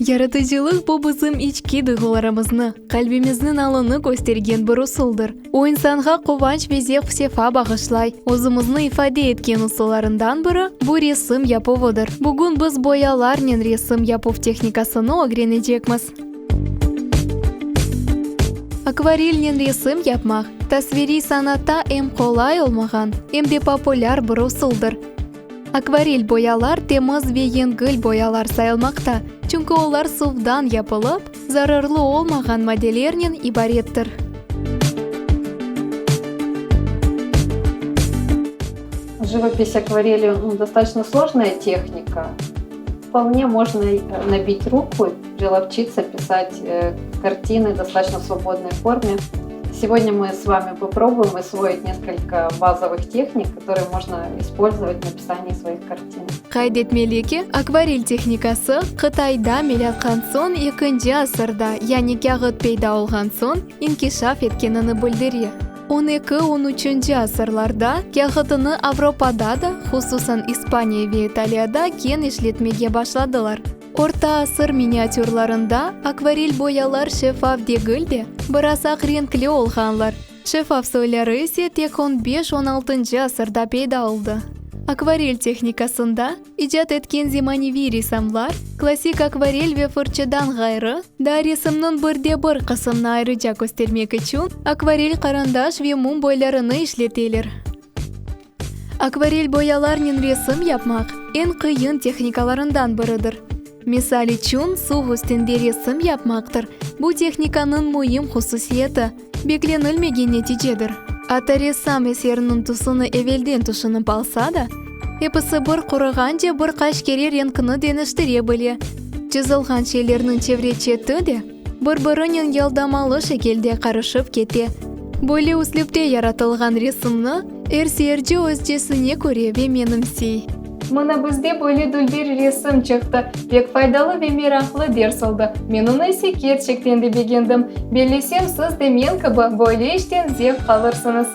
Yaratıcılıq bu bizim içki duyğularımıznı, qalbimizniñ alını köstergen bir usuldır. O insanğa quvanç ve zevq-sefa bağışlay. Özümizni ifade etken usullarından biri, bu resim yapuvıdır. Bugün biz boyalarnen resim yapuv tehnikasını ögrenecekmiz. Akvarelnen resim yapmaq, tasviriy sanatta em qolay olmağan, em de populâr bir usuldır. Akvarel boyalar temiz ve yengil boyalar sayılmaqta, çünki olar suvdan yapılıp, zararlı olmağan maddelernen ibarettir. Живопись акварелью, достаточно сложная техника. Вполне можно набить руку, приловчиться писать картины в достаточно свободной форме. Сегодня мы с вами попробуем освоить несколько базовых техник, которые можно использовать в написании своих картин. Qayd etmeli ki, akvarel tehnikası Qıtayda milâttan soñ ekinci asırda, yani kâğıt peyda olğan soñ, inkişaf etkenini bildire. On eki, on üçünci asırlarda kâğıtını Avropada da, hususan İspaniya ve İtaliyada keñ işletmege başladılar. Orta asır miniatürlarında akvarel boyalar şeffaf degil de, biraz aq renkli olğanlar, şeffaf soyları ise tek on beş, on altıncı asırda peyda oldı. Akvarel tehnikasında icat etken zemaneviy ressamlar, klassik akvarel ve fırçıdan ğayrı, daa resimniñ bir de bir qısımnı ayrıca köstermek içün akvarel qarandaş ve mum boylarını işleteler. Akvarel boyalarnen resim yapmaq, eñ qıyın tehnikalarından biridir. Misal içün, suv üstünde resim yapmaqtır, bu tehnikanıñ müim hususiyeti, beklenilmegen neticedir. Atta ressam eseriniñ tüsüni evelden tüşünip alsa da, episi bir quruğance bir qaç kere renkni deñiştire bile. Çızılğan şeylerniñ çevre-çeti de bir-birinen yaldamalı şekilde qarışıp kete. Böyle üslüpte yaratılğan resimni er seyirci özcesine köre ve menimsey. Mına bizde böyle dülber resim çıqtı. Pek faydalı ve meraqlı ders oldı. Men onı ise kerçekten de begendim. Bellesem, siz de men kibi böyle işten zevq alırsıñız.